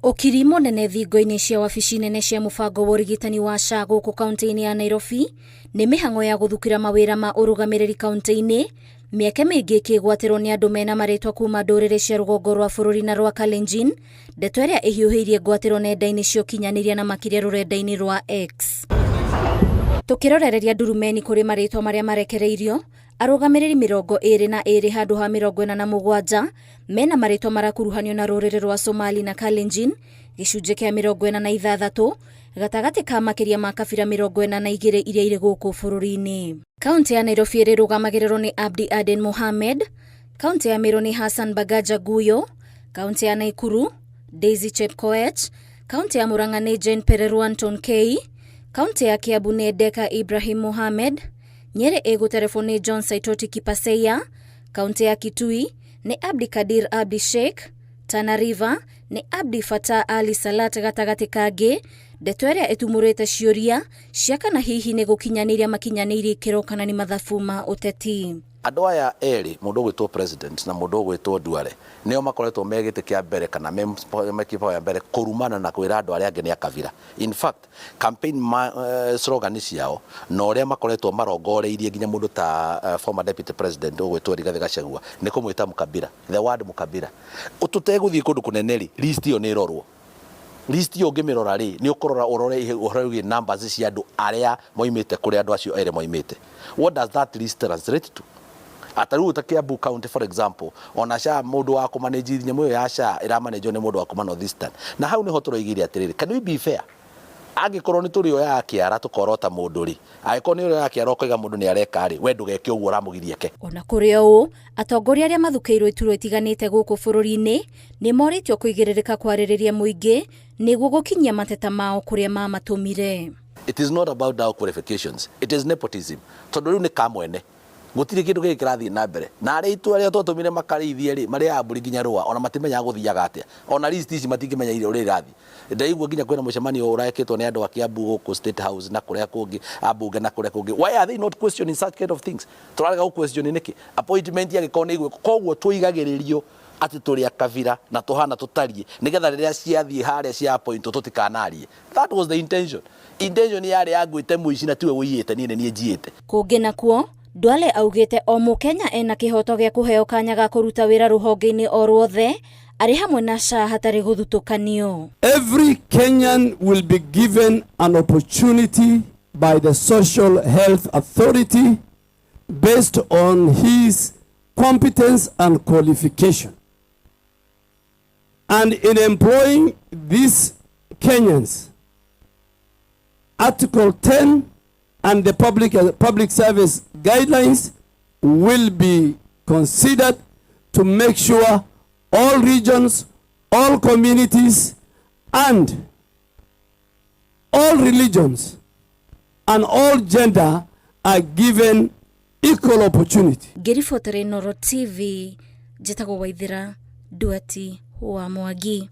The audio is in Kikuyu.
Ũkiri mũnene thingo-inĩ cia wabici nene cia mũbango wa ũrigitani wa SHA gũkũ kaunti-inĩ ya Nairobi nĩ mĩhang'o ya gũthukĩra mawĩra ma ũrũgamĩrĩri kaunti-inĩ, mĩeke mĩingĩ ĩkĩgwatĩrwo nĩ andũ mena marĩtwa kuma ndũrĩrĩ cia rũgongo rwa bũrũri na rwa Kalenjin, ndeto ĩrĩa ĩhiũhĩirie ngwatĩro nenda-inĩ cia ũkinyanĩria na makĩria rũrenda-inĩ rwa X. Tũkĩrorereria ndurumeni kũrĩ marĩtwa marĩa marekereirio, arũgamĩrĩri 22 handũ ha 47 mena marĩtwa marakuruhanio na rũrĩrĩ rwa Somali na Kalenjin, gĩcunjĩ kĩa 46 gatagatĩ ka makĩria ma kabira 42 iria irĩ gũkũ bũrũri-inĩ. Kaunti ya Nairobi ĩrĩrũgamagĩrĩrwo nĩ Abdi Aden Mohamed, kaunti ya Meru nĩ Hassan Bagaja Guyo, kaunti ya Naikuru Daisy Chepkoech, kaunti ya Murang'a nĩ Jane Pereru Anton K, kaunti ya Kiambu nĩ Deka Ibrahim Mohamed, Nyeri ĩgũterebwo nĩ John Saitoti Kipaseia, kaunti ya Kitui nĩ Abdi Kadir Abdi Sheikh, Tana River nĩ Abdi Fatah Ali Salat gatagatĩ kangĩ, ndeto ĩrĩa ĩtumũrĩte ciũria cia kana hihi nĩ gũkinyanĩria makinyanĩirie ikĩro kana nĩ mathabu ma ũteti. Andũ aya erĩ, mũndũ ũgwĩtwo president na mũndũ ũgwĩtwo Duale, nĩo makoretwo me gĩtĩ kĩa mbere kana me kĩbao ya mbere kũrumana na kwĩra andũ arĩa angĩ nĩ akabira. In fact, campaign slogan ciao na ũrĩa makoretwo marongoreirie nginya mũndũ ta former deputy president ũgwĩtwo Rigathĩ Gachagua nĩ kũmwĩta mukabira, the word mukabira. Tũtegũthiĩ kũndũ kũnene rĩ, list ĩyo nĩ ĩrorwo. List ĩyo ũngĩmĩrora rĩ, nĩ ũkũrora ũrore ũhoro wĩgiĩ numbers cia andũ arĩa moimĩte kũrĩa andũ acio erĩ moimĩte. What does that list translate to? Ata rĩu ta Kiambu County, for example, ona SHA, mũndũ wa kũmanage nyamũ ĩyo ya SHA ĩramanagwo nĩ mũndũ wa kuma North Eastern. Na hau nĩho tũroigire atĩrĩrĩ, can we be fair? Angĩkorwo nĩ tũrĩoyaga kĩara tũkorota mũndũ rĩ, angĩkorwo nĩ ũrĩoyaga kĩara ũkoiga mũndũ nĩ areka rĩ, we ndũgeke ũguo ũramũgiria eke. Ona kũrĩ o ũũ, atongoria arĩa mathukĩirwo iturwa itiganĩte gũkũ bũrũri-inĩ nĩ morĩtio kũigĩrĩrĩka kwarĩrĩria mũingĩ nĩguo gũkinyia mateta mao kũrĩa mamatũmire. It is not about our qualifications, it is nepotism, tondũ rĩu nĩ kamwene gũtirĩ kĩndũ gĩkĩ kĩrathiĩ na mbere, na arĩa itua arĩa twatũmire makarĩithie rĩ, marĩaga mbũri nginya rũa, ona matimenyaga gũthiaga atĩa, ona list ici matingĩmenya iria ũrĩa irathiĩ. Ndaigua nginya kwĩna mũcemanio ũrekĩtwo nĩ andũ a Kiambu gũkũ State House na kũrĩa kũngĩ, ambunge na kũrĩa kũngĩ. Why are they not questioning such kind of things? Tũrarega gũ question nĩkĩ appointment angĩkorwo nĩ igwĩkwo? Koguo tũigagĩrĩrio atĩ tũrĩ a kabira na tũhana tũtariĩ nĩgetha rĩrĩa ciathiĩ harĩa cia appoint tũtikanarie. That was the intention. Intention yarĩ ya ngwĩte mũici na tiwe ũiyĩte, niĩ nĩ niĩ njiĩte. Kũngĩ nakuo, Duale augĩte o mũkenya ena kĩhoto gĩa kũheo kanya ga kũruta wĩra rũhonge-inĩ o ruothe arĩ hamwe na SHA hatarĩ gũthutũkanio. Every Kenyan will be given an opportunity by the Social Health Authority based on his competence and qualification. And in employing these Kenyans, Article 10 and the public service guidelines will be considered to make sure all regions, all communities, and all religions and all gender are given equal opportunity. Ngĩribotera Inooro TV, njĩtagwo Waithĩra Nduati wa Mwangi.